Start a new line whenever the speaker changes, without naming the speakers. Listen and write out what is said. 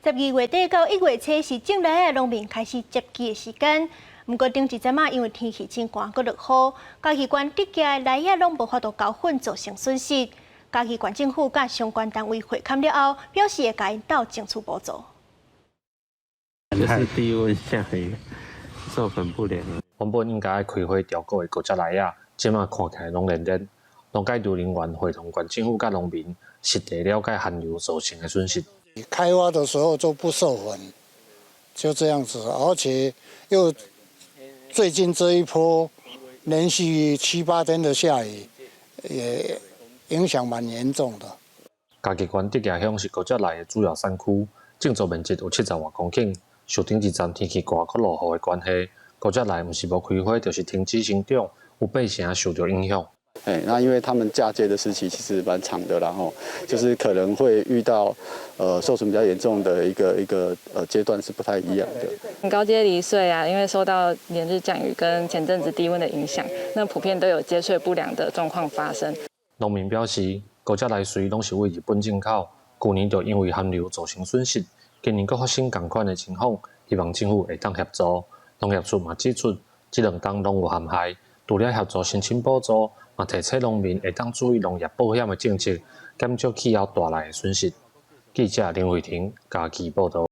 12月底到1月初是種梨仔農民開始接機的時間。毋過頂一陣仔，因為天氣真寒，閣落雨，嘉義縣竹崎的梨仔攏無法度交粉，造成損失。嘉義縣政府佮相關單位會勘了後，表示會共𪜶鬥爭取補助。
就是低溫下雨，授粉不良。
原本應該開花結果的高接梨仔，這馬看起來攏連連。農改場人員會同縣政府佮農民實地了解寒流造成的損失。
開花的時候就不授粉，就這樣子，而且又最近這一波連續七八天的下雨，也影響蠻嚴重的。
嘉義縣竹崎鄉是高接梨的主要產區，種植面積有70外公頃。受頂一陣天氣寒閣落雨的關係，高接梨毋是無開花，就是停止生長，有八成受著影響。
哎，那因為他們嫁接的時期其實蠻長的，然後就是可能會遇到受損比較嚴重的一個階段是不太一樣的。
高階梨穗啊，因為受到連日降雨跟前陣子低溫的影響，那普遍都有接穗不良的狀況發生。
農民表示，高接梨穗攏是對日本進口，舊年就因為寒流造成損失，今年閣發生仝款的情況，希望政府會當協助。農業處嘛指出，這兩冬攏有寒害，除了協助申請補助，嘛提醒農民會當注意農業保險的政策，減少氣候帶來的損失。記者林慧婷嘉義報導。